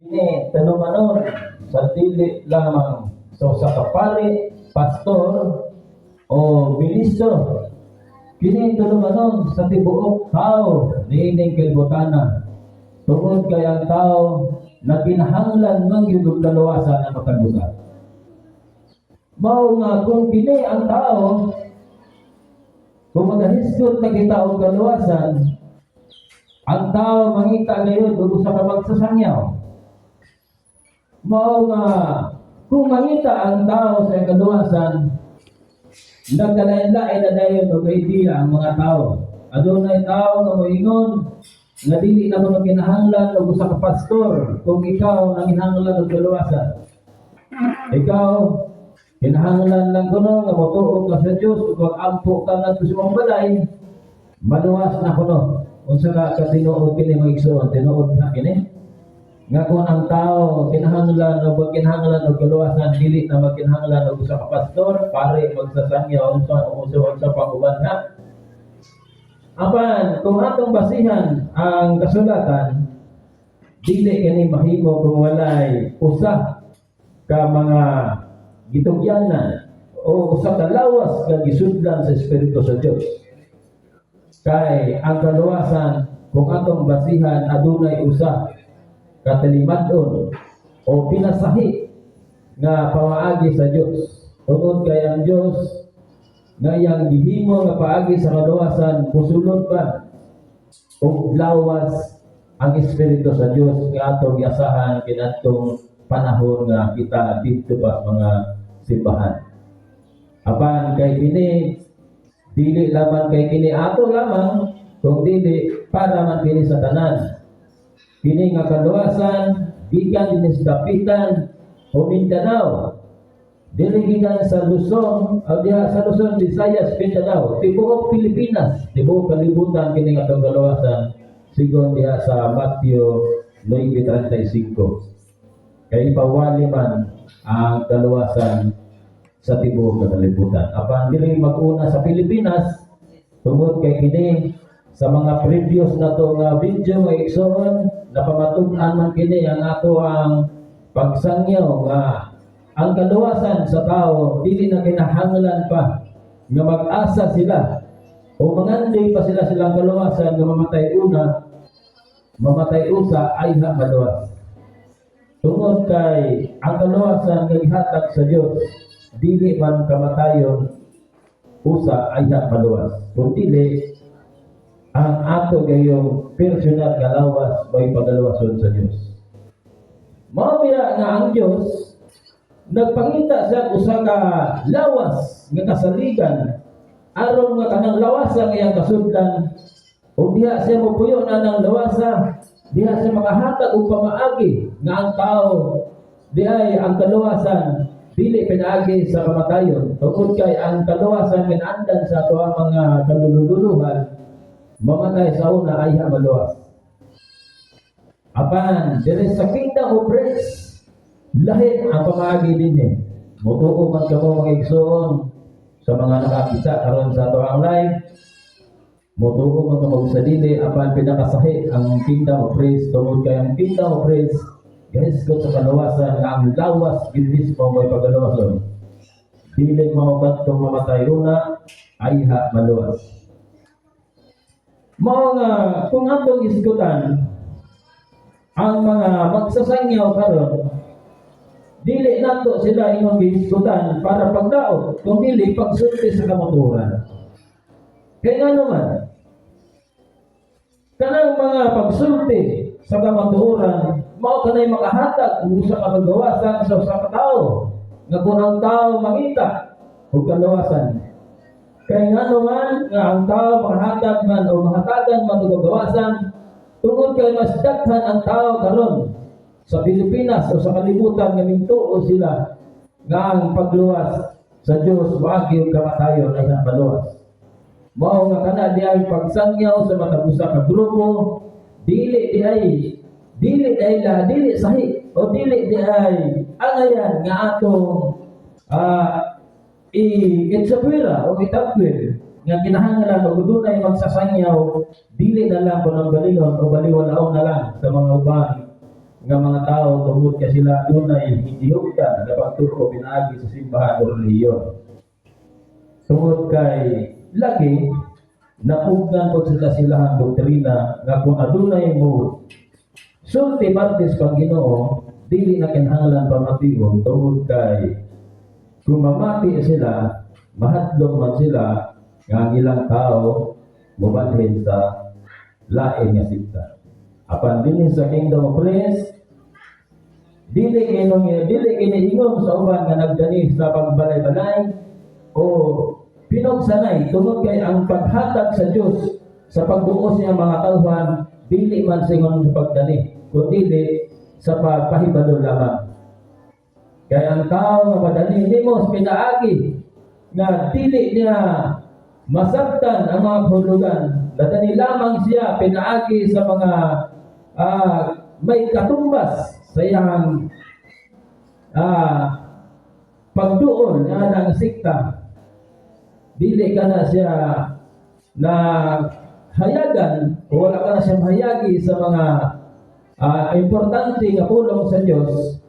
Kini tanumanon sa dili lamang sa usa ka pari, pastor o ministro. Kini tulumanon sa tibuok tao niining kalibutana. Tungod kay ang tao nagkinahanglan man gyud og kaluwasan ang matag usa. Mao nga kung kini ang tao, kung magahisgot na kita og kaluwasan, ang tao mangita gayud og usa ka magsasangyaw. Mao nga kung mangita ang tao sa kaluwasan, nagkalain-lain na dayon og idea ang mga tao. Adunay tao nga moingon nga dili na kuno kinahanglan og usa ka pastor kung ikaw nanginahanglan og kaluwasan. Ikaw kinahanglan lang kuno nga motuo ka sa Dios ug mag-ampo ka ngadto sa imong balay, maluwas na kuno. Unsa ka katinuod kini, mga igsoon? Tinuod na kini? Nga kung ang tao kinahanglan o kinahanglan og kaluwasan, dili na magkinahanglan og usa ka pastor, pare, magsasangyaw, unsa unsa unsa pang uban na. Apan kung atong basihan ang kasulatan, dili kini mahimo kung walay usa ka mga gitugyanan o usa ka lawas nga gisudlan sa Espiritu sa Dios. Kay ang kaluwasan, kung atong basihan, adunay usa ka talimadon o pinasahi nga pamaagi sa Dios. Tungod kay ang Dios nga iyang gihimo nga paagi sa kaluwasan, musulod pa og lawas ang Espiritu sa Dios nga atong giasahan kinadtong panahon nga kita didto pa sa mga simbahan. Apan kay kini dili lamang kay kini ato lamang, kung dili para man kini sa tanan. Kini nga kaluwasan gikan dinhi sa Dapitan o Mindanao. Dili gikan sa Luzon, o diha sa Luzon, Visayas, Mindanao, tibuok Pilipinas, tibuok kalibutan kini nga atong kaluwasan sigon diha sa Matthew 9:35. Kay ipawali man ang kaluwasan sa tibuok kalibutan. Apan dili mag-una sa Pilipinas tungod kay kini sa mga previous na to nga video, nga igsoon, napamatud-an man kini ang ato ang pagsangyaw nga ang kaluwasan sa tao dili na kinahanglan pa nga mag-asa sila o mangandoy pa sila silang kaluwasan nga mamatay una, mamatay usa ay ha maluwas. Tungod kay ang kaluwasan nga gihatag sa Dios dili man kamatayon usa ay ha maluwas, kung dili ang ato gayong personal nga lawas may pagaluwason sa Dios. Mao biya nga ang Dios nagpangita siya usa ka lawas nga kasaligan aron nga kanang lawasa nga iyang kasudlan o diha siya mopuyo na ng lawasa, diha siya makahatag og pamaagi nga ang tao diay ang kaluwasan dili pinaagi sa kamatayon, tungod kay ang kaluwasan ginaandan sa ato ang mga kalululuhan, mamatay sa una ay maluwas. Apan diri sa Kingdom of Praise, lahi ang pamaagi dinhi. Motuo man kamo, mga igsoon, sa mga nakakita karon sa ato ang live, motuo man kamo sa dili, apan pinakasahi ang Kingdom of Praise tungod kay ang Kingdom of Praise gahisgot sa kaluwasan nga ang lawas gid mismo may pagaluwason. Dili mao kadtong mamatay una ay ha maluwas. Mao nga kung atong isgutan ang mga magsasangyaw karon, dili nato sila imong gihisgutan para pagdaot, kung dili pagsulti sa kamatuoran. Kay nga naman, kanang mga pagsulti sa kamatuoran mao kanay makahatag og usa ka kagawasan sa usa ka tawo nga kung ang tao mangita og kaluwasan. Kay nga naman nga ang tao makahatag man o mahatagan man og kagawasan, tungod kay mas daghan ang tao karon sa Pilipinas o sa kalibutan nga mingtuo sila nga ang pagluwas sa Dios moagi og kamatayon ay maluwas. Mao nga kana di ay pagsangyaw sa matag usa ka grupo dili di ay dili di ay la dili sahi o dili di ay angayan nga atong i itsapwera o itakwil nga kinahanglan og dunay magsasangyaw, dili na lang kung ang balilon o baliwalaon na lang sa mga uban. nga mga tao tungod kay sila dunay gihugtan nga pagtuo pinaagi sa simbahan o relihiyon. Tungod kay lagi napugnan po sila silahang doktrina nga kung adunay mo sulti parte sa Ginoo, dili na kinahanglan pamation tungod kay kung mamati sila, mahadlok man sila nga ang ilang tao mobalhin sa lain nga sikta. Apan dinhi sa Kingdom of Praise, dili inong dili kini ingon sa uban nga nagdani sa pagbalay-balay o pinugsanay, tungod kay ang paghatag sa Dios sa pagbuo sa iyang mga tawhan dili man singon sa pagdani kundi sa pagpahibalo lamang. Kay ang tao nga madani nimo sa pinaagi nga dili niya masabtan ang mga kahulugan, nadani lamang siya pinaagi sa mga may katumbas sa iyang pagduol nga ng sikta, dili ka na siya na hayagan o wala ka na siya mahayagi sa mga importante nga pulong sa Dios,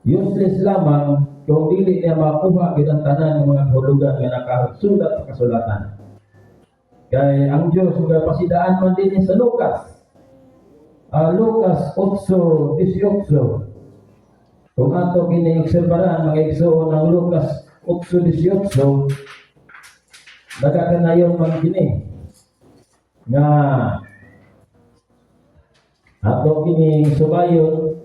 useless lamang kung dili niya makuha gid ang tanan ng mga kahulugan nga nakasulat sa kasulatan. Kay ang Dios nga pasidaan man din sa Lucas. Lucas 8:18. Kung ato kini obserbaran, mga igsoon, ang Lucas 8:18, nagakanayon man kini nga ato kining subayon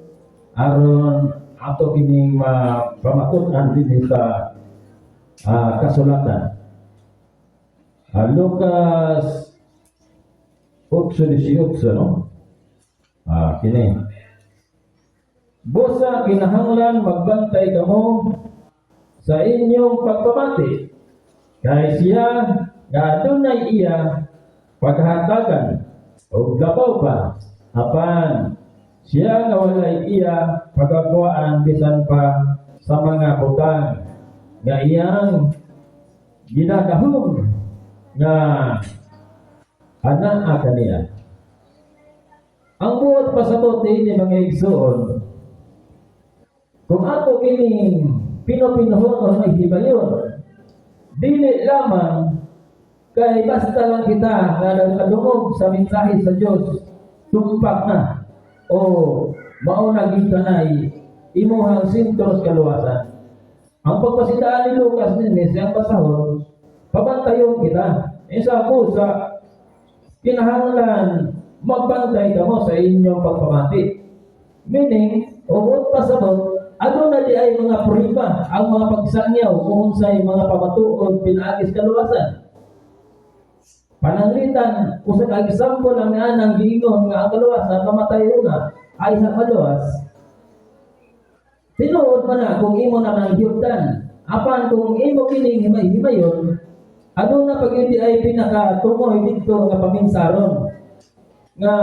aron ato kining mapamatun-an dinhi sa kasulatan. Lucas 8:18, no? Kini. "Busa kinahanglan magbantay kamo sa inyong pagpamati. Kay siya nga adunay iya, paghatagan og labaw pa. Apan siya nga walay iya, pagakuhaan bisan pa sa mga butang nga iyang ginagahom nga anaa kaniya." Ang buot pasabot ini, mga igsoon, kung ato kining pinopinohon o may hibayon, dili lamang kay basta lang kita nga nagkadungog sa mensahe sa Dios, tumpak na o mao na gyud kanay imuhang sentro sa kaluwasan. Ang pagpasidaan ni Lucas dinhi siyang basahon, pabantayon kita. Isa po sa kinahanglan magbantay kamo sa inyong pagpamati. Meaning, ubot pasabot, aduna di ay mga prueba ang mga pagsangyaw kung unsay mga pamatuod pinaagi sa kaluwasan. Pananglitan, usa ka example ang nianang giingon nga ang kaluwasan mamatay una ay sa maluwas. Tinuod man na kung imo na nang hiyugtan. Apan kung imo kining himay-himayon, aduna pag hindi ay pinakatumoy didto nga paminsaron nga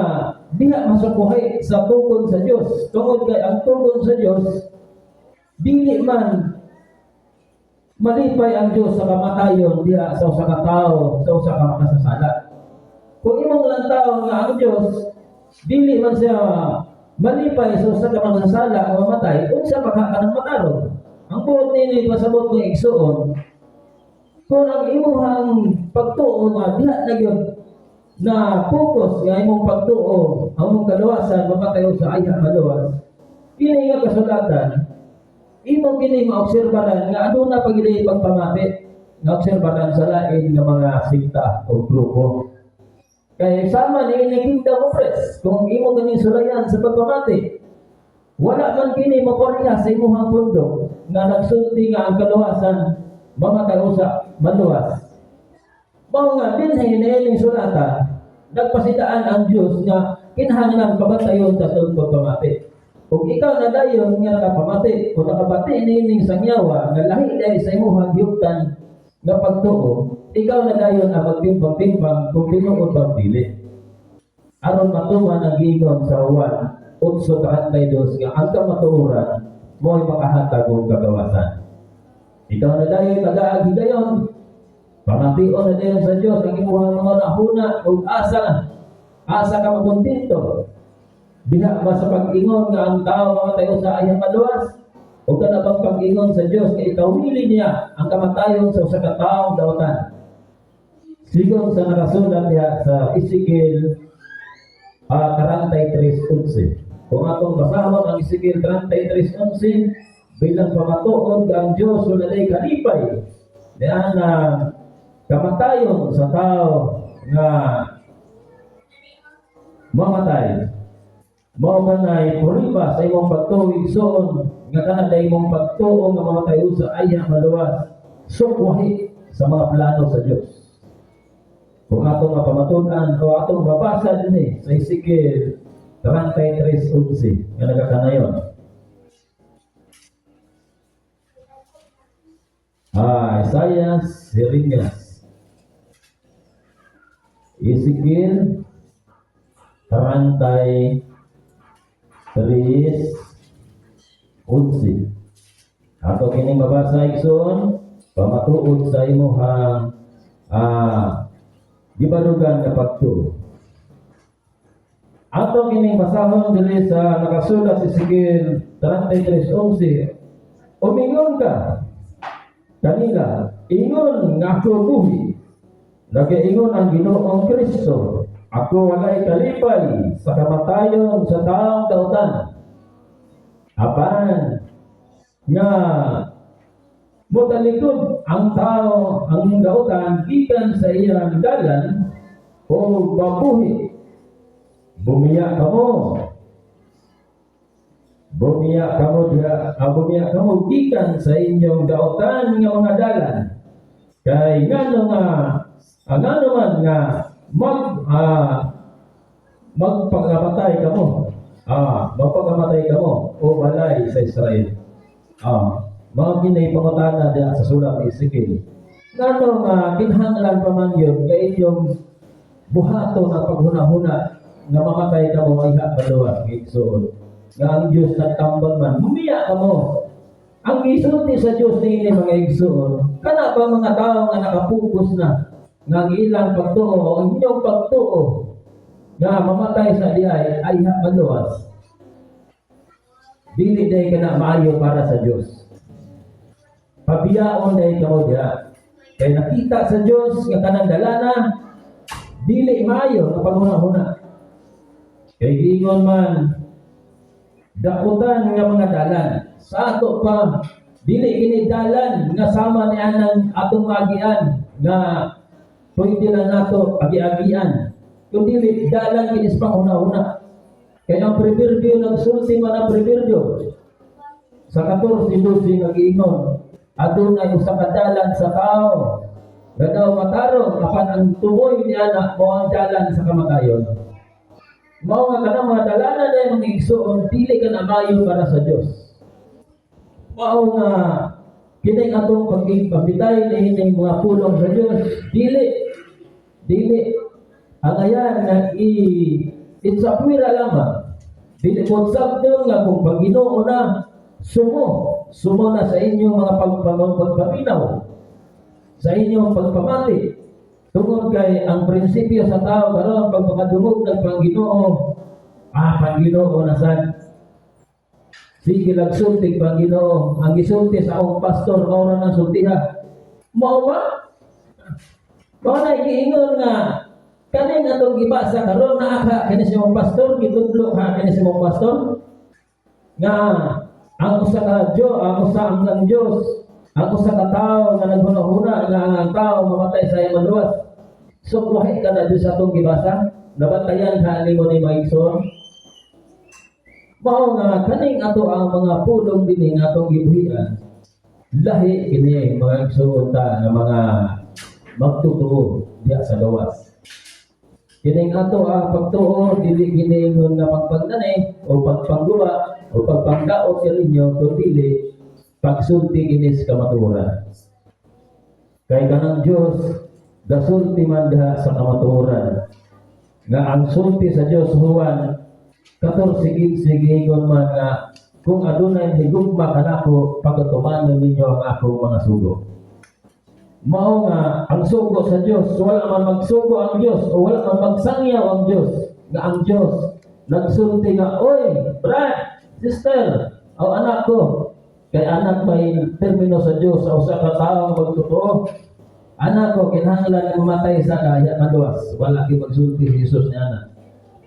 diha masukuhi sa tugon sa Dios, tungod kay ang tugon sa Dios, dili man malipay ang Dios sa kamatayon diha sa usa ka tawo, sa usa ka makasasala. Kung imong lantaw nga ang Dios dili man siya malipay sa usa ka makasasala nga mamatay, unsa pa ka kanang matarong? Ang buot nini pasabot ng igsuon, kung ang imuhang pagtuo nga diha na gyud na focus nga imong pagtuo, ang imong kaluwasan mamatay sa ayha maluwas, kini nga kasulatan imo kini maobserbaran nga aduna pa gyud pagpamati nga obserbaran sa lain nga mga sikta o grupo. Kay sama ni ini Kingdom of Praise, kung imo kining sulayan sa pagpamati, wala man kini mapareha sa imuhang pundok nga nagsulti nga ang kaluwasan mamatay usa maluwas. Mao nga dinhi niining sulata, nagpasidaan ang Dios nga kinahanglan pabantayon ta sa pagpamati. Kung ikaw na dayon nga nakapamati o nakabati niining sangyawa nga lahi dahil sa imuhang gihuptan nga pagtuo, ikaw na dayon ang magtimbang-timbang kung tinuod ba o dili. Aron matuman ang giingon sa Juan 8:32 nga ang kamatuoran mo'y makahatag og kagawasan. Ikaw na dayon tagaag higayon, pamation na dayon sa Dios ang imuhang mga nahuna ug asa ka makontento. Diha ba sa pag-ingon nga ang tao mamatay usa ayha maluwas? O kana bang pag-ingon sa Dios nga ikawili niya ang kamatayon sa usa ka taong dautan? Sigon sa nakasulat diha sa Ezekiel 33:11. Kung atong basahon ang Ezekiel 33:11 bilang pamatuod nga ang Diyos walay kalipay diyan na kamatayon sa tao nga mamatay. Mao kanay puriba sa imong pagtuo, igsoon, nga kana imong pagtuo nga mamatay usa ayha maluwas, sukwahi sa mga plano sa Dios. Kung atong mapamatud-an o atong mabasa dinhi sa Ezekiel 33:11 nga nagakanayon. Isaias, Jeremias. Ezekiel 33:11. Ato kining mabasa, igsoon, pamatuod sa imuhang gibarugan nga pagtuo. Ato kining basahon diri sa nakasulat sa Ezekiel 33:11. "Umingon ka kanila, ingon nga ako buhi. Nagaingon ang Ginoong Kristo, ako walay kalipay sa kamatayon sa taong dautan. Apan nga motalikod ang tao ang dautan gikan sa iyang dalan o mabuhi. Bumiya kamo. Bumiya kamo diha, bumiya kamo gikan sa inyong dautan nga mga dalan. Kay ngano nga ang ngano man nga magpagamatay kamo. Magpagamatay kamo o balay sa Israel." Mga kinay pangutana diha sa sulat ni Ezekiel. Ngano nga kinahanglan pa man yun nga inyong buhaton ang paghuna-huna nga mamatay kamo ayha maluwas, igsoon? Nga ang Diyos nagtambag man, bumiya kamo. Ang gisulti sa Diyos niini, mga igsoon, kana ba mga tao nga nakapokus na nga ang ilang pagtuo o ang inyong pagtuo nga mamatay sa diay ayha maluwas? Dili diay kana maayo para sa Diyos. Pabiyaon diay kamo diha. Kay nakita sa Diyos nga kanang dalana dili maayo nga panghuna-huna. Kay giingon man, dautan nga mga dalan. Sa ato pa, dili kini dalan nga sama ni anang atong maagian nga pwede lang nato agi-agian. Kung dili dalan kini sa panghuna-huna. Kay ang proverbio, nagsulti man ang proverbio sa 14:12, nag-iingon, "Adunay usa ka dalan sa tao nga daw matarong, apan ang tumoy ni ana mao ang dalan sa kamatayon." Mao nga kanang mga dalanan na mga igsoon, dili ka na maayo para sa Dios. Mao nga kini atong pagpabitay ni mga pulong sa Dios, dili dili ang ayan nga i itsapwira lamang. Dili po sabdon nga kung pag-Ginoo na sumo sumo na sa inyong mga pagpaminaw, sa inyong pagpamati, tungod kay ang prinsipyo sa tao karon, pag makadungog ng pang-Ginoo, pang-Ginoo na sad, sige lang, sulti pang-Ginoo. Ang gisulti sa akong pastor mao ra nang sultiha. Mao ba? Mao na giingon nga kanin atong gibasa karon, naa ka kini sa imong pastor, gitudlo ka kini sa imong pastor nga ang usa ka Dios, ang usa ang Dios, ang usa ka tawo nga naghuna-huna nga ang tao mamatay sa iyang maluwas. So kuhi ka na sa atong gibasa, nabantayan ka nimo ni mga igsoon. Mao nga kaning ato ang mga pulong dinhi nga atong gibuhian. Lahi kini, mga igsoon, ta nga mga magtutuo diha sa gawas. Kining ato ang pagtuo, dili kini ingon nga pagpagnani o pagpangguba o pagpangdaot kaninyo, kundi pagsulti kini sa kamatuoran. Kay kanang Dios gasulti man diha sa kamatuoran. Nga ang sulti sa Dios, Juan 14:15, giingon man nga kung adunay higugma kanako, pagatumanon ninyo ang akong mga sugo. Mao nga ang sugo sa Dios, wala man magsugo ang Dios o wala man magsangyaw ang Dios nga ang Dios Nagsulti nga, "Oy, brad, sister, o anak ko," kay anak may termino sa Diyos sa usa ka tawo nga magtotoo. "Anak ko, kinahanglan nga mamatay sa kaya maluwas." Wala kay magsulti si Jesus ni anak.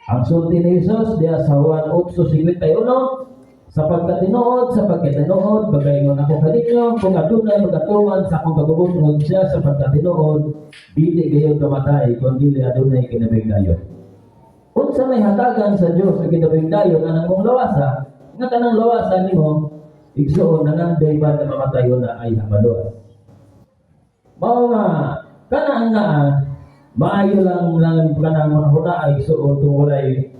Ang sulti ni Jesus diya sa Juan 8:51, Sa pagkatinuod, pagaingon ako kaninyo, kung adunay magatuman sa akong kabubut-on siya sa pagkatinuod, dili gayud kamatay, kun dili adunay kinabuhing dayon. Unsa may hatagan sa Dios sa kinabuhing dayon anang mong lawasa, nga kanang lawasa nimo, igsuon, nangandoy ba na mamatay na ay maluwas? Mao nga kana ang naa, maayo lang lang kanang huna ay igsuon kung walay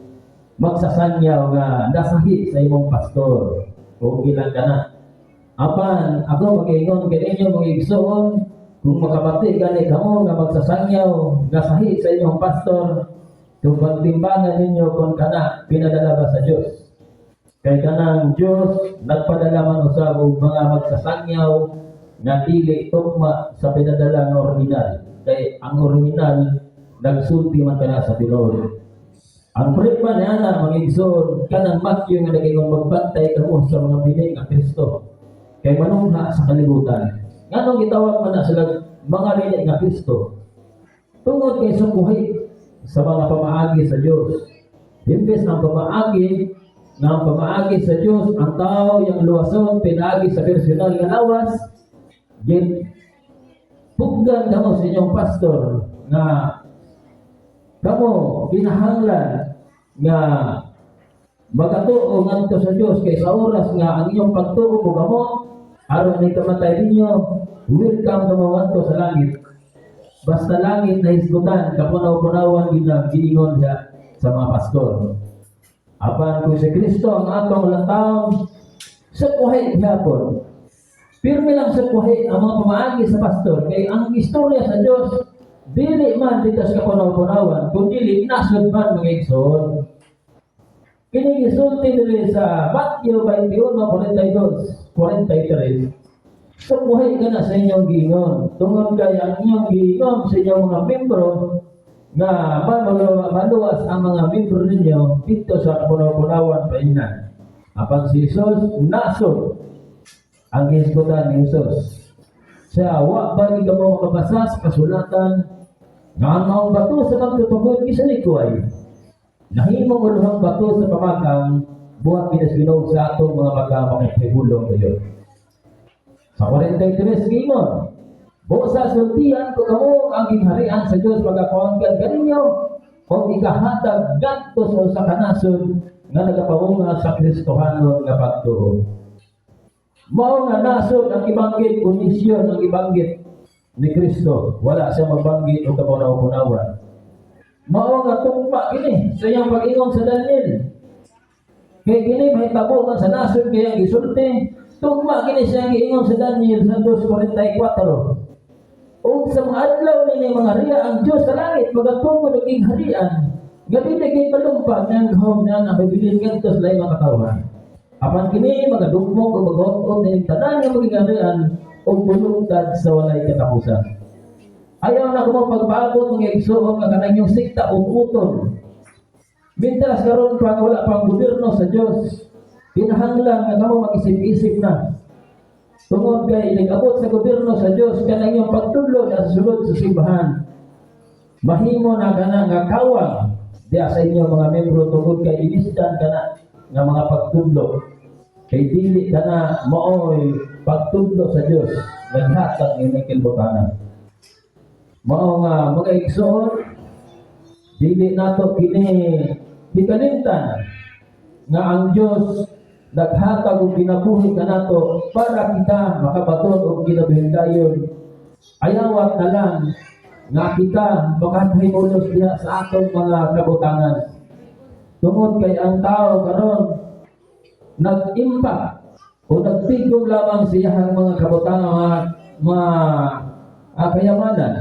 magsasangyaw nga nasahi sa imong pastor. Okay lang kana. Apan ako mag-ingon kaninyo, mga igsuon, kung makabati gani kamo nga magsasangyaw nasahi sa inyong pastor, kung pagtimbangan ninyo kung kana pinadala ba sa Dios. Kay kanang Dios nagpadala man usab og mga magsasangyaw nga dili tugma sa pinadala nga original. Kay ang original nagsulti man kana sa tinuod. Ang prima niya na mga igsoon, kanang Matthew nga nagaingon, "Magbantay kamo sa mga bini nga Kristo kay manungha sa kalibutan." Nganong gitawag man na sila mga bini nga Kristo? Tungod kay sukuhi sa mga pamaagi sa Dios. Imbes ang pamaagi nga ang pamaagi sa Dios, ang tao yang luwason pinaagi sa personal nga lawas, gin puggan kamo sa inyong pastor nga kamo kinahanglan nga magatuo ngadto sa Dios, kay sa oras nga ang inyong pagtuo mo kamo aron ni kamatay ninyo, welcome kamo ngadto sa langit. Basta langit na hisgutan, kapunaw-punawan gid ang giingon siya sa mga pastor. Apan kung si Kristo ang atong lantawon, sa kuhi gihapon, pirmi lang sa kuhi ang mga pamaagi sa pastor, kay ang istorya sa Dios dili man dito sa kapunaw-punawan, kundi nasod man, mga igsoon. Kini gisulti diri sa Matthew 21:42, 43. Sumuhi ka na sa inyong giingon. Tungod kay ang inyong giingon sa inyong mga membro nga maluwas ang mga membro ninyo dito sa kapunaw-punawan painan. Apan si Jesus, nasod ang hisgutan ni Jesus. Siya, "Wa ba ni kamo makabasa sa kasulatan nga ang maong bato sa magtutukod gisalikoy, nahimong uluhang bato sa pamakang, buhat kini sa Ginoo, sa atong mga mata makipahibulong gayon." Sa 43 giingon, "Busa sultian ko kamo, ang gingharian sa Dios magakuangkan kaninyo og ikahatag ngadto sa usa ka nasod nga nagapamunga sa Kristohanon nga pagtuo." Mao nga nasod ang gibanggit, kondisyon ang gibanggit ni Kristo. Wala siya magbanggit og kapunaw-punawan. Mao nga tugma kini sa iyang pag-ingon sa Daniel. Kay kini mahitabo man sa nasod kaya gisulti. Tugma kini siya giingon sa Daniel sa 2:44. "Ug sa mga adlaw nini mga riya ang Dios sa langit magatungod og gingharian nga dili kay palumpag ng gahom niya nga mabilin ngadto sa laing mga katawhan. Apan kini magadugmok ug magot-ot ning tanan nga maging harian ug bulungtad sa walay katapusan." Ayaw na kamo pagpaabot, mga igsoon, nga kanang inyong sikta ut-uton. Mintras karon pa nga wala pang gobyerno sa Dios, kinahanglan nga kamo mag-isip-isip na. Tungod kay nag-abot sa gobyerno sa Dios, kanang inyong pagtudlo sa sulod sa simbahan, mahimo na kana nga kawang diya sa inyong mga membro, tungod kay inisdan kana nga mga pagtudlo. Kay dili kana maoy pagtudlo sa Dios nga gihatag ni kilbutanan. Mao nga, mga igsoon, dili nato kini hikalimtan nga ang Dios naghatag og kinabuhi kanato para kita makabaton og kinabuhing dayon. Ayawat na lang nga kita makahimulos diha sa atong mga kabutangan. Tungod kay ang tao karon nag-impa o nagtigom lamang sa iyahang mga kabutangan, mga kayamanan,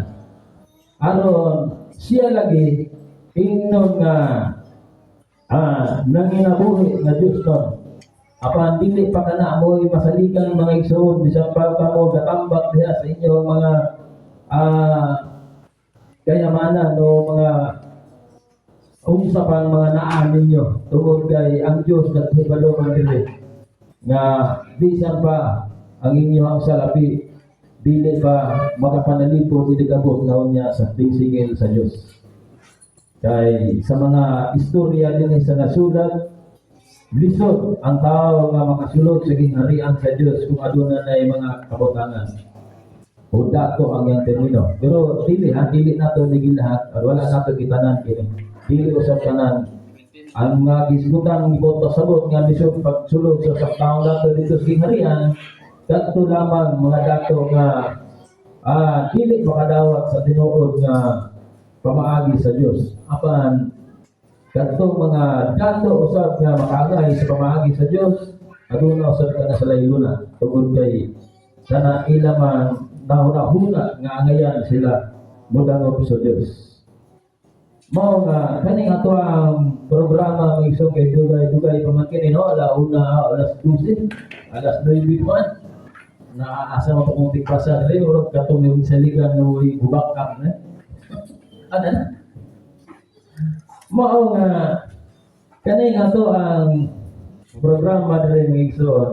aron siya lagi ingnon nga nanginabuhi nga Diyos nun. Apan dili pa kana mo'y masaligan, mga igsoon, bisan pa kamo gatambak diha sa inyong mga kayamanan o mga Unsa pang mga naa ninyo, tungod kay ang Dios naghibalo man diri nga bisan pa ang inyong salapi dili pa makapanalipod, dili kabot na unya sa singil sa Dios. Kay sa mga istorya dinhi sa nasulat, lisod ang tao nga makasulod sa gingharian sa Dios kung aduna na mga kabutangan o dato ang iyang termino. Pero dili ha, dili nato ni lahat, wala nato gitanan kini. Dili usab tanan. Ang mga gisgutan ng pasabot nga lisod pagsulod sa taong dato dito sa gingharian, kadto lamang mga dato nga dili makadawat sa tinuod nga pamaagi sa Dios. Apan kadtong mga dato usab nga makaangay sa pamaagi sa Dios, aduna usab kana sa layluna tungod kay sana ila man nahuna-huna nga angayan sila modangop sa Dios. Mao nga kaning ato ang programa, mga igsoon, kay dugay-dugay pa man kini, no, 1:00, 12:00, 9:00 pa man. Naasa man pa kung tigpasa diri, murag katong yung saligan nga way bubakak na. Ano na? Mao nga kaning ato ang programa diri, mga igsoon,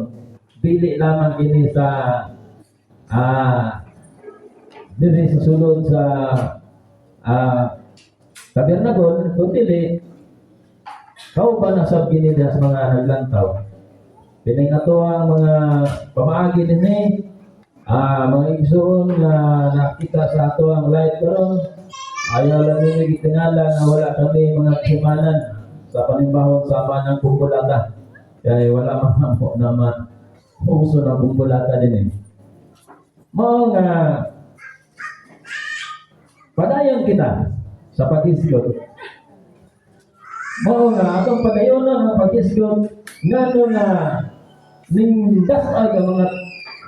dili lamang kini sa diri sa sulod sa Tabernacle, kung dili kauban na sab kini diha sa mga naglantaw. Kining ato ang mga pamaagi dinhi, mga igsoon nga nakita sa ato ang live karon, ayaw lang ninyo gitingala nga wala kami mga kasukanan sa panimbahon sa ng bumbulata. Kaya wala man mo naman uso na bumbulata din eh. Mao nga padayon kita sa paghisgot. Mao nga atong padayonon ang paghisgot ngano nga ning das-ag ang mga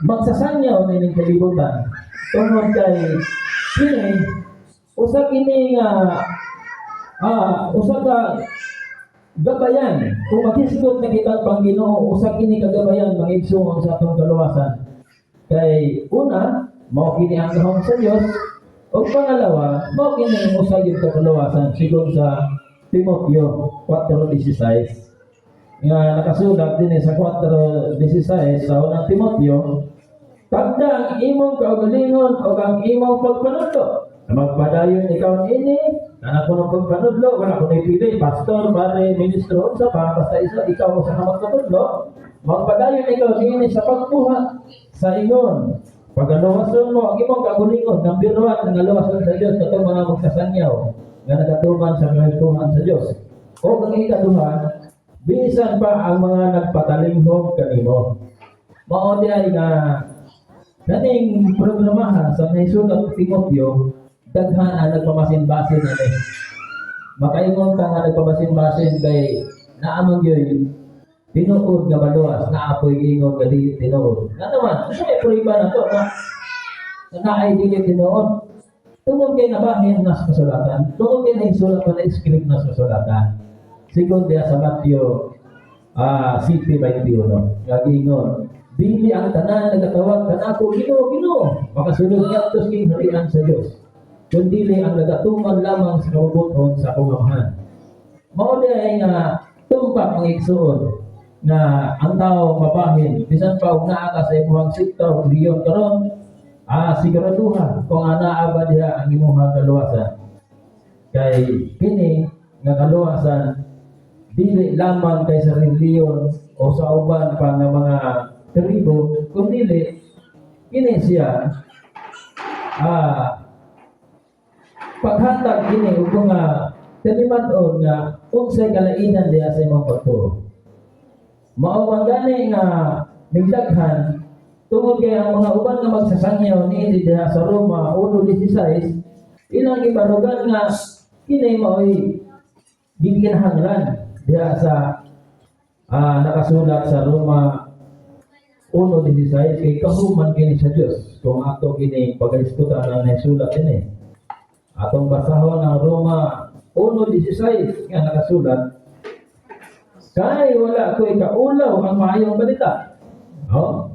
magsasangyaw nining kalibutan, tungod kay kini usa kini nga usa ka gabayan. Kung maghisgot na kita pang Ginoo, usa kini ka gabayan, mga igsoon, sa atong kaluwasan, kay una, mao kini ang gahom sa Dios, ug pangalawa, mao kini ang usa gyud ka kaluwasan sigon sa Timoteo 4:16 nga nakasulat din sa 4:16 sa Unang Timoteo: "Tagda ang imong kaugalingon o ang imong pagpanudlo. Magpadayon ikaw ini." Kana ko ng pagpanudlo, wala ko pili, pastor, pare, ministro, unsa pa, basta isa, ikaw sa ka magpanudlo, magpadayon ikaw niini sa pagbuhat sa ingon. Pagaluwason mo ang imong kaugalingon, number 1, ang galuwason sa Dios, katong mga magsasangyaw, nga nagatuman sa katuhan sa Dios. O ang ikaduha, bisan pa ang mga nagpatalinghog kanimo. Mao di ay nga kaning programaha sa nahisulat Timoteo, daghan ang nagpamasin-basin ani. Makaingon ka nga nagpamasin-basin kay naa man gyud tinuod nga maluwas, naa po'y giingon nga dili tinuod. Nga naman, unsa may prueba na to na naay dili tinuod? Tungod kay nabahin na sa kasulatan, tungod kay naisulat pa na script na sa kasulatan. Sigon diya sa Matthew 7:21, nga giingon, "Dili ang tanan nagatawag kanako, 'Ginoo, Ginoo,' makasulod ngadto sa gingharian sa Dios, kundi ang nagatuman lamang sa kabubut-on sa akong Amahan." Mao di ay nga tumpak, mga igsoon, nga ang tao mabahin bisan pa og naa ka sa imong sekta o relihiyon karon, siguraduha kung anaa ba diha ang imong kaluwasan, kay kini nga kaluwasan dili lamang kay sa relihiyon o sa uban pa nga mga tribo, kundi kini siya paghatag kini og mga tiniman-on nga unsay kalainan diha sa imong pagtuo. Mao man gani nga migdaghan tungod kay ang mga uban nga magsasangyaw niini diha sa Roma 1:16, ilang gibarugan nga kini maoy gikinahanglan diha sa nakasulat sa Roma 1:16, kay kahuman kini sa Dios kung ato kini paghisgutan ang nasulat ini. Atong basahon ang Roma 1:16 nga nakasulat, "Kay wala ko'y kaulaw ang maayong balita." Oh.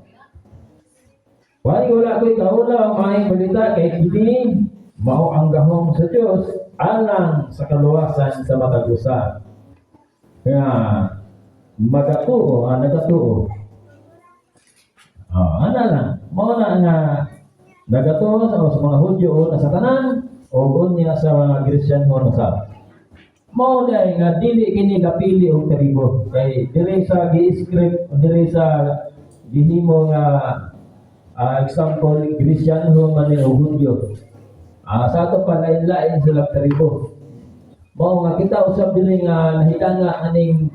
Kay wala ko'y kaulaw ang maayong balita, kay kini mao ang gahom sa Dios. alang sa kaluwasan sa matag usa nga magatuo, nagatuo. Oh, ana lang. Mao na nga nagatuo sa mga Hudyo una sa tanan o unya sa mga Kristiyanhon usab. Mao na nga dili kini gapili og tribo kay diri sa gi-script, diri sa gihimo nga example, Kristiyanhon man ni o Hudyo. Sa ato pa, lain-lain sila tribo. Mao nga kita usab diri nga nahidanga aning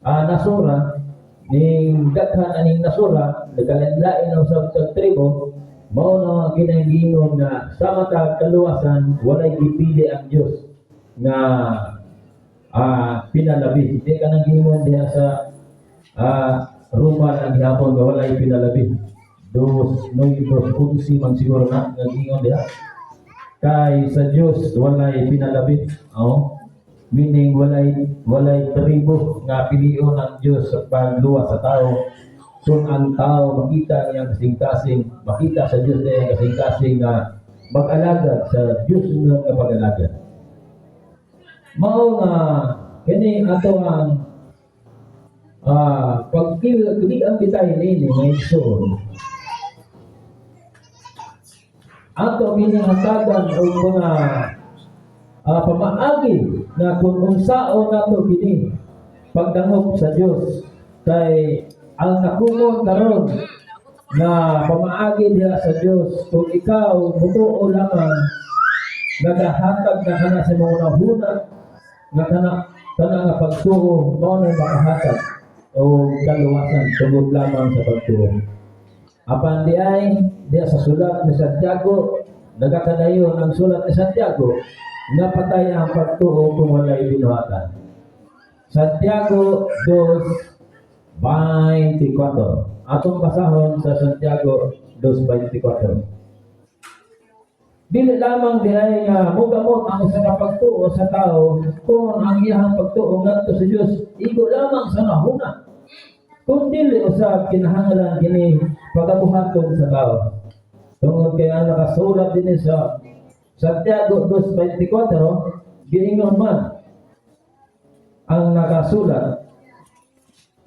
nasura ning daghan aning nasura, nagkalain-lain na usab sa tribo. Mao na kinagingon nga sa matag kaluwasan, walay gipili ang Dios nga pinalabi. Di ka nang gingon diha sa Roma na gihapon nga walay pinalabi. Dos, nueve, dos, 11 man siguro na nga gingon diha. Kay sa Dios walay pinalabi. Oh. Meaning walay tribo nga pilion ang Dios sa pagluwas sa tao. Kung ang tao makita niyang kasing-kasing, makita sa Dios niya kasing-kasing nga mag-alagad sa Dios nga pag-alagad. Mao nga kini ato ang pagkil ang bitay nini nga igsoon. Ato kini hatagan og mga pamaagi na kung unsaon nato kini pagdangop sa Dios, kay ang nakumon karon na pamaagi diha sa Dios, kung ikaw mutuo lamang, nagahatag na kana sa mga huna nga kana nga pagtuo, mao na makahatag o kaluwasan tungod lamang sa pagtuo. Apan di ay diha sa sulat ni Santiago, nagakadayon ang sulat ni Santiago nga patay ang pagtuo kung walay binuhatan. Santiago 2:24. Atong basahon sa Santiago 2:24. Dili lamang di ay nga mugamot ang usa ka pagtuo sa tao kung ang iyang pagtuo ngadto sa Dios igo lamang sa hunahuna. Kung dili usab kinahanglan kini pagabuhaton sa tao. Tungod kay ang nakasulat din sa Santiago 2:24, giingon man ang nakasulat,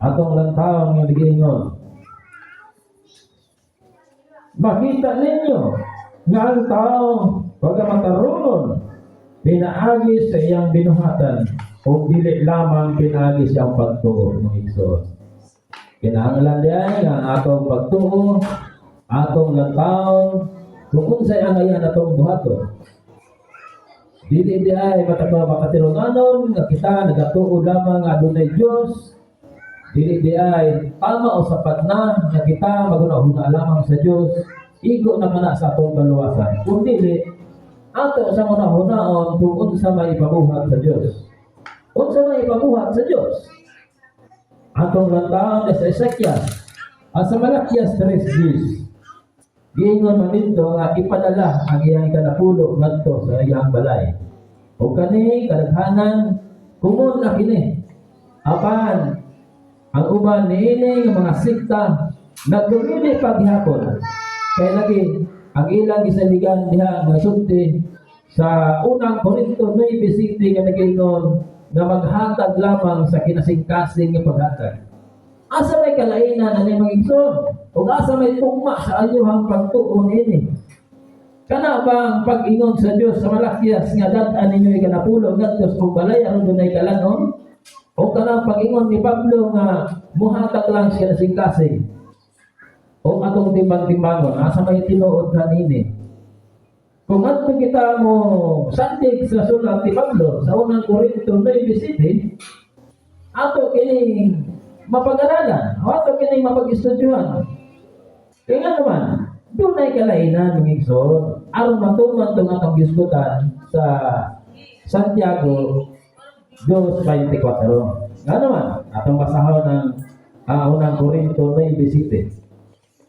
atong lantawon nga giingon: "Makita ninyo nga ang tao pagkamatarongon pinaagi sa iyang binuhatan o dili lamang pinaagi sa iyang pagtuo." Mga igsoon, kinahanglan diay nga ang atong pagtuo, atong lantawon kung unsay angayan atong buhaton. Dili di ay mataba makatirunanon nga kita nagatuo lamang nga adunay Dios. Dili di ay tama o sapat na nga kita maghuna-huna lamang sa Dios, igo na kana sa atong kaluwasan. Kung dili, ato sa hunahunaon kung unsa may ipabuhat sa Dios. Unsa may ipabuhat sa Dios? Atong lantawon sa Ezekiel, sa Malakias 3:10. Giingon man didto nga ipadala ang iyang ikanapulo ngadto sa iyang balay. O kani kadaghanan kumon na kini. Apan ang uban niini nga mga sekta nagdumili paghapon. Kay lagi ang ilang gisaligan diha nga sulti sa Unang Korinto 9:7 nga nagingon nga maghatag lamang sa kinasingkasing nga paghatag. Asa may kalainan ani, mga igsoon? Ug asa may tugma sa ayohang pagtuo niini? Kana bang pag-ingon sa Dios sa Malakias nga dad-an ninyo ikanapulo ngadto sa balay aron dunay kalanon? O kanang pag-ingon ni Pablo nga muhatag lang siya kasing-kasing? O atong timbang-timbangon, asa may tinuod kanini? Kung adto kita mo sandig sa sulat ni Pablo sa Unang Korinto 9:7, ato kining mapag-aralan, o ato kining mapag-estudyuhan. Kaya nga naman, dunay kalainan, mga igsoon, aron matuman itong atong gisgutan sa Santiago 2:24. Nga naman, atong basahon ng Unang Korinto 9:7.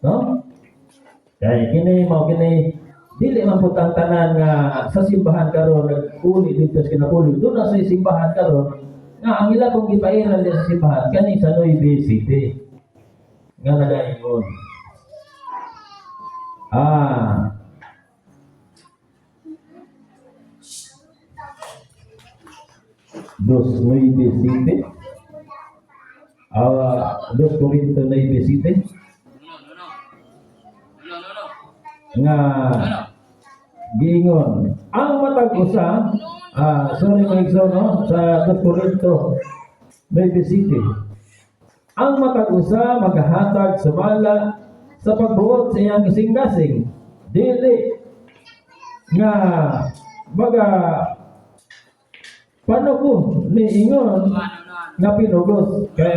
No? Kaya kini mao kini, dili man pud ang tanan nga sa simbahan karon nagpuli dito sa kinapuli. Duna sa simbahan karon nga ang ila kong gipairal sa simbahan kani sa 9:7 nga nagaingon. Nga giingon ang matag usa, sorry mga igsoon, no, sa 2 Corinto 9:7, ang matag usa maghahatag sumala sa pagbuot sa iyang kasing-kasing, dili nga maga panugo ni ingon nga pinugos, kay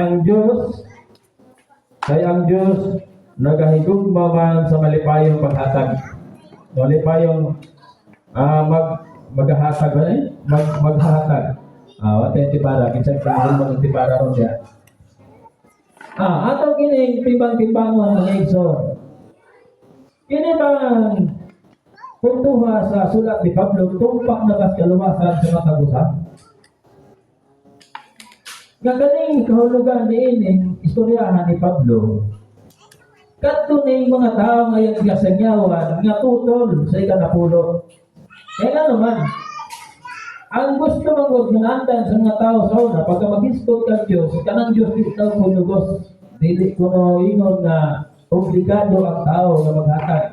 ang Dios nagahigugma man sa malipayong paghatag, malipayong mag maghahatag ba eh? Maghatag. Wa tay tipara, kinsa pa mo tipara ron diya. Ato kining timbang-timbangon, mga igsoon. Kini bang puntuha sa sulat ni Pablo, tumpak na kas kaluwasan sa matag usa? Nga kaning kahulugan niining istoryahan ni Pablo, kadto ning mga tao ngayong gasangyawan nga tutol sa ikanapulo. Kaya nga naman, ang gusto mong ginandan sa mga tao sa una, pagka mag-istot kang Diyos, kanang Diyos di ikaw kunugos. Dili kuno ingon nga obligado ang tao nga maghatag.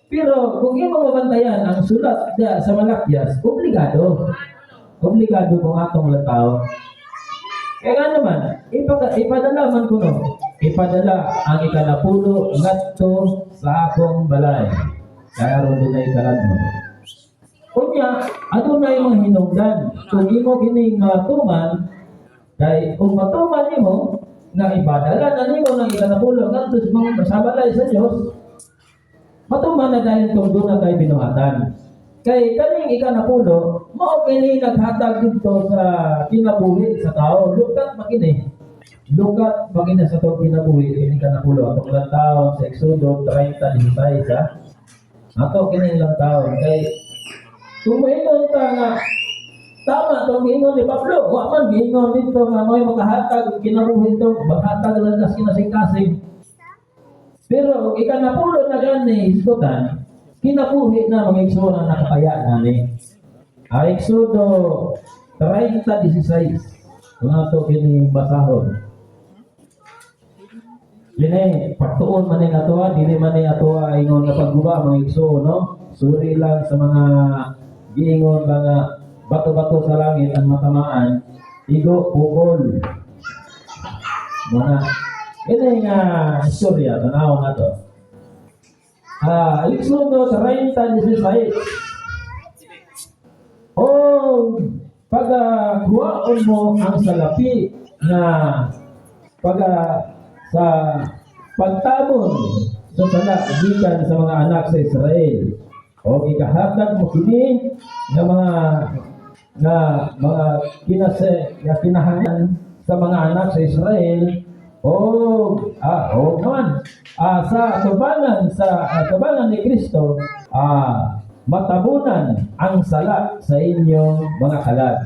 Pero kung imo mabantayan ang sulat da sa Malakias, obligado. Obligado kung atong lang tao. Kaya nga naman, ipadala man kuno. Ipadala ang ikanapulo ngadto sa akong balay. Kaya ron dunay kalan mo. Unya, adunay mga hinungdan. Kung imo kining matuman, kay kung matuman nimo, nga ipadala na nimo ng ikanapulo ngadto sa mga sa balay sa Dios, matuman na dahil kung doon na kay binuhatan. Kay kaning ikanapulo, mao kini naghatag dito sa kinabuhi sa tao. Lukat makini. Lukat makini sa atong kinabuhi kini ikanapulo. Atong lang taon sa Exodo 30:16 ha. Ato kini lang taon kay kung maingon ta nga tama tong giingon ni Pablo, wa man giingon dito nga may makahatag og kinabuhi to, maghatag lang kas kinasing-kasing. Pero kung ikanapulo na gani hisgutan, kinabuhi na, mga igsoon, ang nakataya na ni. Ang Exodo 30:16. Kung ato kini basahon. Kini, pagtuon man ning atoa, dili man ni atoa ingon nga pagguba, mga igsoon, no? Suri lang sa mga giingon ba nga bato-bato sa langit ang matamaan, igo pukol. Mga ini nga istorya, tanaw na to. Exodo 30:16. Oh, pagakuhaon mo ang salapi nga pag sa pagtabon sa sala gikan sa mga anak sa Israel. O ikahatag mo kini nga mga kinase nga kinahangan sa mga anak sa Israel o o naman sa atubangan ni Kristo, matabunan ang sala sa inyong mga kalag.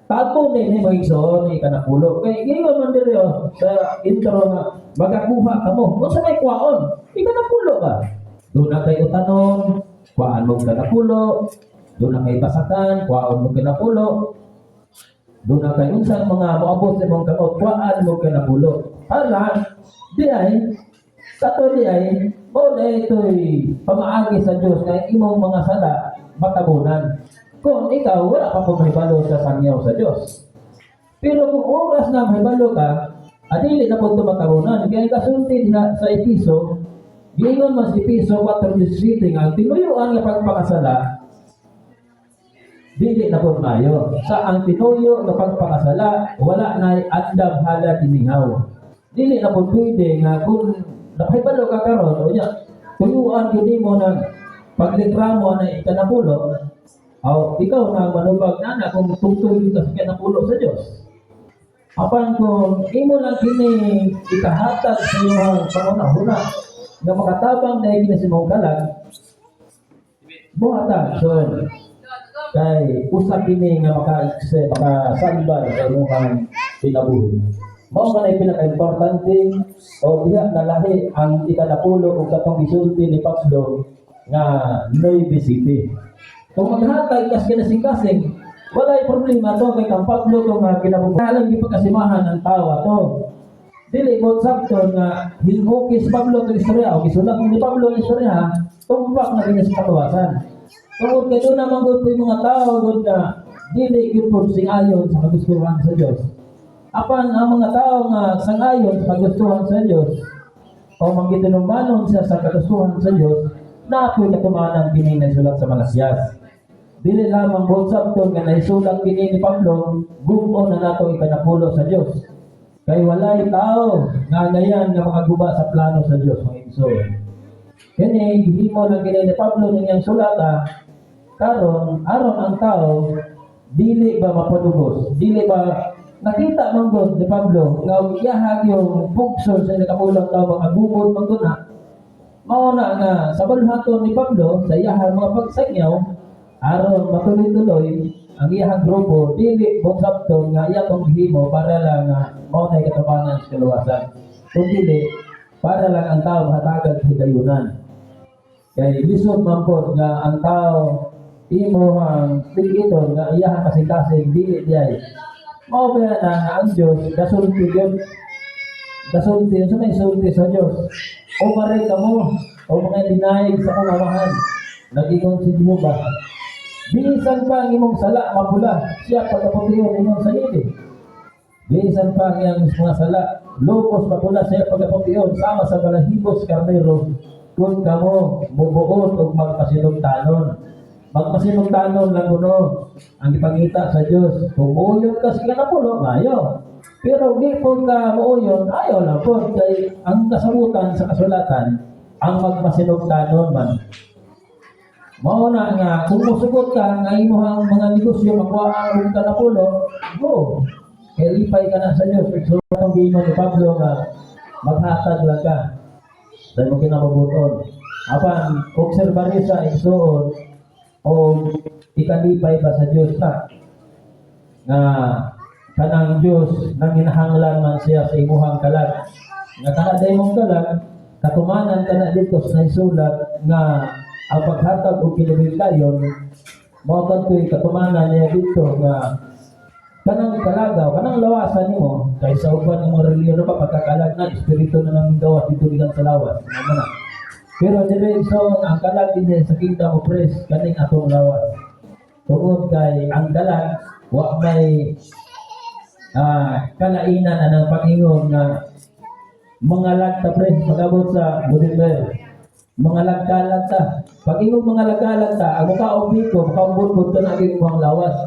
Tapo ni ni mga igsoon ni kanapulo. Kay ingon man diri oh, sa intro nga magakuha kamo. Unsa may kuwaon? Ikanapulo ba? Doon na kay utanon, kuhaan mo kanapulo, doon na kay basakan, kuhaan mo kanapulo. Doon na kay unsang mga moabot sa imong kamot, kuhaan mo kanapulo. Para di ay kato di ay mao na ito'y pamaagi sa Diyos nga imong mga sala matabunan. Kung ikaw wala pa kung mahibalo sa sangyaw sa Diyos. Pero kung oras na mahibalo ka, adili na po ito matabunan. Kaya kasulti diha sa Episo, giingon man sa Episo 4:17 nga ang tinuyuan nga pagpakasala, dili na po mayo. Sa ang tinuyo nga pagpakasala, wala na andam halad inihaw. Dili na po pwede nga kung nakahibalo ka karon, o nya, tuyuan gyud nimo ng pagreklamo na ikanapulo, aw ikaw na ang manubag na na kung tungtong ka sa ikanapulo sa Diyos. Apan kung imo lang kini ikahatag sa iyong pangunahuna nga makatabang na kini sa imong kalag, buhatan. So, kay usa kini nga makasalba sa imong kinabuhi. Mao man ay pinaka-importante o diha nalahi ang ikanapulo ug katong gisulti ni Pablo nga Nueva City. Kung maghatag kas kinasing-kasing, walay problema to kay kang Pablo to nga kinabuhi. Alang gipagkasimahan ang tao ato. Dili mo sakto nga hinukis Pablo itong istorya o gisulat ni Pablo ang istorya, tumpak na kini sa kaluwasan. Tungod kay doon naman gud po yung mga tao gud na dili gyud po sing-ayon sa kagustuhan sa Dios. Apan ang mga tao nga sang-ayon sa kagustuhan sa Dios o manggitinumanon siya sa kagustuhan sa Dios, naa po'y katumanan kini na sulat sa Malakias. Dili lamang buot sabton nga naisulat kini ni Pablo, gubo na nato ikanapulo sa Dios. Kay walay tao nga ngayan nga makaguba sa plano sa Dios, mga igsoon. Kini gihimo lang kini ni Pablo niyang sulata karon aron ang tao dili ba mapadugos, dili ba nakita man gud ni Pablo nga og iyahag yung pugson sa nakapulang tao, makagubot man gud na. Mao na nga sa balhaton ni Pablo sa iyahang mga pagsangyaw aron matuloy-tuloy ang iyahang grupo, dili buot sabton nga iya tong gihimo para lang nga mao na katubangan sa kaluwasan, kung dili para lang ang tao mahatagag higayunan, kay lisod man pod nga ang tao imo ang pigiton nga iyahang kasing-kasing dili diay. Mao ba na nga ang Dios gasulti gyud, gasulti sa may sulti sa Dios, "O maray kamo o mga dinayig sa akong amahan." Nag-ingon si Jehova, "Bisan pa ang imong sala mapula, siya pagkaputiyon ingon sa niyebe. Bisan pa ang iyang mga sala lupos mapula, siya pagkaputiyon sama sa balahibos karnero, kung kamo mubuot og magpasinugtanon." Magpasinugtanon lang kuno ang ipangita sa Dios. Kung muuyon ka sa kanapulo, maayo. Pero di po ka muuyon, ayaw lang po. Kay ang kasabutan sa kasulatan, ang magmasinugtanon man. Mao na nga kung musugot ka nga imong mga negosyo makuha ang kanapulo, go. Kay lipay ka na sa Dios. So ang giingon ni Pablo nga maghatag lang ka. Dahil mo kinabubuton. Apan obserbari sa igsuon o ikalipay ba sa Dios na nga kanang Dios nang ginahanglan man siya sa imuhang kalag. Nga kana day mong kalag, katumanan kana dito sa isulat nga ang paghatag og kinabuhi mao kadto'y katumanan niya dito nga kanang kalagaw, kanang lawasan nimo, kay sa uban ng mga relihiyon pa, pagkakalag na, espiritu na nang gawas dito gikan sa lawas. Ano na. Pero dili, so ang kalag din sa kingdom of Christ kaning atong lawas. Tungod kay ang kalag wa may kalainan anang pag-ingon nga mga lagta pre pag-abot sa November. Mga lagkalag ta. Pag ingon mga lagkalag ta, ang mukha og biko, mukha og budbud ka na aging imong lawas.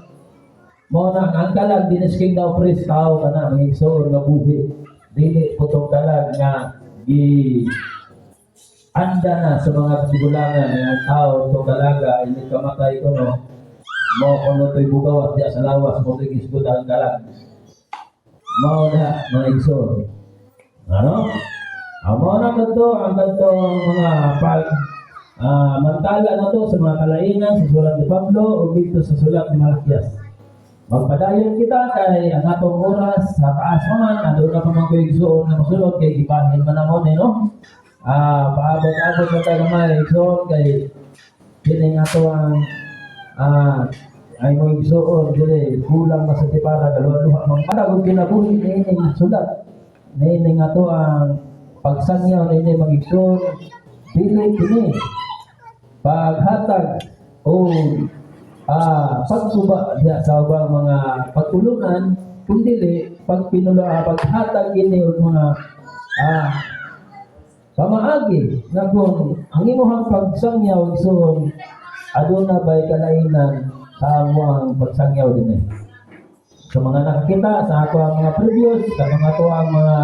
Mao na ang kalag din is kingdom of Christ, tao ka na mga igsoon nga buhi. Dili putong kalag nga gi anda na sa mga kasigulangan nga ang tao to kalaga ini kamatay ko no mo kuno to'y bugawas diya sa lawas mo to'y gisgot ang kalag. Mao na, mga igsoon. Ano? Ang mao na kadto ang kadto mga pag mantala na to sa mga kalainan sa sulat ni Pablo o dito sa sulat ni Malakias. Magpadayon kita kay ang atong oras sa taas man, ando na pa man ko'y igsoon nga mosulod kay gibahin man amo ni no. Paabot-abot na tayo gamay, igsoon, kay kini nga ato ang ay mo igsoon dili kulang man sa tipara, galuha man para kung kinabuhi niini sulat niini nga ato ang pagsangyaw niini, mga igsoon. Dili kini paghatag o pagsuba diya sa ubang mga pagtulunan, kundi pagpinula, paghatag ini og mga pamaagi nga kung ang imuhang pagsangyaw, igsoon, aduna bay kalainan sa among pagsangyaw din eh. Sa mga nakakita sa ato ang mga previous, sa mga ato ang mga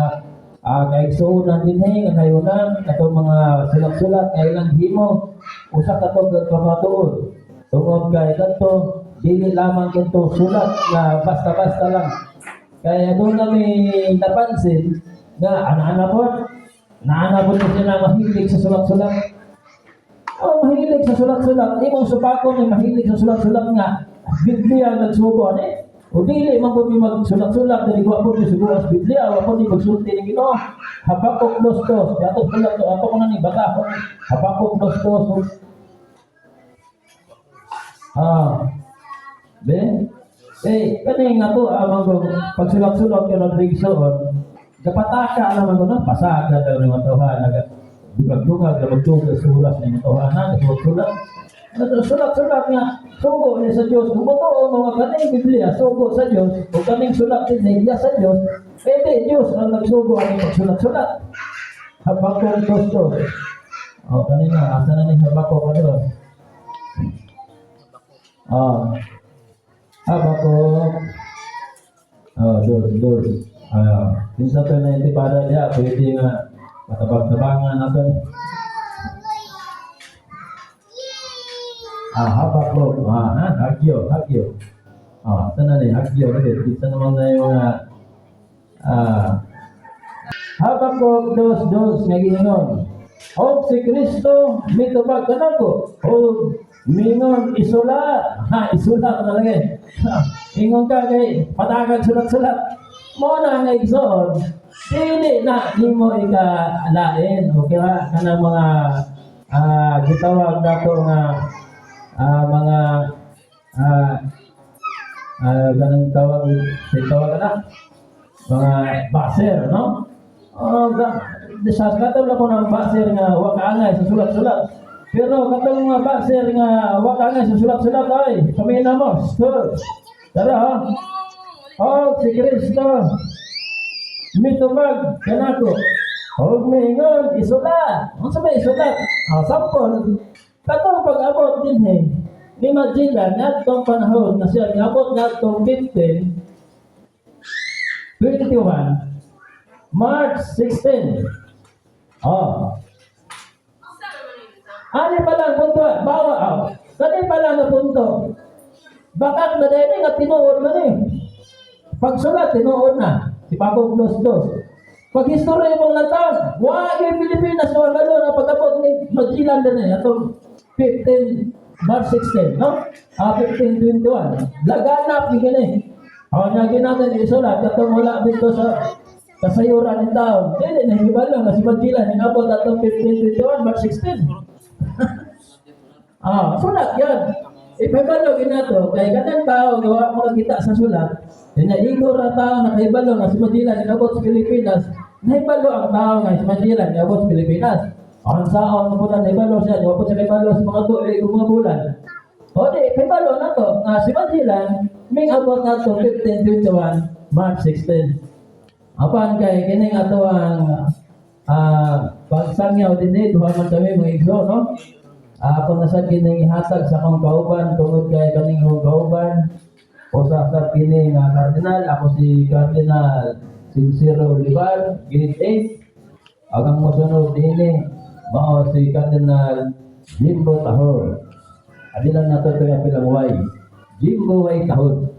kaigsuonan din eh, nga nayunan, atong mga sulat-sulat nga ilang himo, usa ka to pamatuod. Tungod kay kadto dili lamang kinto sulat nga basta-basta lang. Kaya doon kami napansin nga ana-ana po, naana po sila mahilig sa sulat-sulat. Oh, mahilig sa sulat-sulat. Imong supakon ay mahilig sa sulat-sulat nga Biblia nagsugo ani. O dili man po mi magsulat-sulat dili wa po mi sugo sa Biblia, wa po mi magsulti ni Ginoo. Habakuk 2:2. Ato sulat to, ato ko na ni bata ko. Habakuk 2:2. Be? Eh, kani nga to amang kong pagsulat-sulat ka ng igsoon, Kapataka naman ko no, pasada daw ng mga tawhana, dugag-dugag na magtugag sa oras ng mga tawhana, sulat-sulat. Sulat-sulat nga, sugo ni sa Diyos. Kung totoo mga kaning Biblia, sugo sa Diyos, o kaning sulat din niya sa Diyos, eh di Diyos ang nagsugo ang pagsulat-sulat. Habakuk 2:2. O, kanina, asa na ni Habakuk ka doon? Oh. Habakuk. Oh, dos, dos. Ah, minsan to na intifada niya, pwede nga matabang-tabangan natin. Ah, Habakuk. Ah, ha, Hagyo, Hagyo. Ah, asa na ni Hagyo? Bisa naman na yung mga Habakuk 2:2 nga giingon. Og si Kristo mitubag kanako og mingon, "Isulat." Ha, isulat na lagi. Ha, ingon ka kay patagan sulat-sulat. Mo na nga igsoon, dili na nimo ikalain o kaya kanang mga gitawag nato nga mga ganang tawag tawag na mga baser, no? Oh, sa katong lang ko ng baser nga wa kaangay sa sulat-sulat. Pero katong mga baser nga wa kaangay sa sulat-sulat ay, pamina mo. Sir. Tara ha. Oh, si Kristo mitubag kanako og miingon, "Isulat." Unsa may isulat? Ah, sample katong pag-abot dinhi ni Magellan ngadtong panahon na siya niabot ngadtong 1521, March 16. Oh. Ani pa lang punto, bawa, oh. Kani pa lang nga punto. Bakak na dili nga tinuod man eh. Pagsulat, tinuod na. Si Pagog dos dos. Pag istorya mong natang, wa gyud Pilipinas wa galo na pag-abot ni Magellan din eh. Atong 15 March 16, no? Ah, 1521. Laganap ni gani. Aw nya ginatin isulat katong wala dito sa kasayuran ng taon. Dili na hibalo nga si Magellan ningabot atong 1521 March 16. Ah, sulat yan. Ipahibalo ginato kay kanang tao nga wa makakita sa sulat, naigo ra tao nakahibalo nga si Magellan ningabot sa Pilipinas, nahibalo ang tao nga si Magellan ningabot sa Pilipinas. Ang saon nga bulan nahibalo siya, niabot siya kahibalo sa mga tuig ug mga bulan. O di, kahibalo na to nga si Magellan ming abot nato 1521 March 16. Apan kay kining ato ang pagsangyaw dinhi, duha man kami mga igso, no? Ah, ako na sa kining ihatag sa akong kauban tungod kay kaning akong kauban usa sa kini nga kardinal. Ako si Cardinal Sincero Olivar, Grade 8. Ang mosunod dinhi mao si Cardinal Jimbo Tahor. Adi lang nato ito yung pilang Y. Jimbo Y Tahor.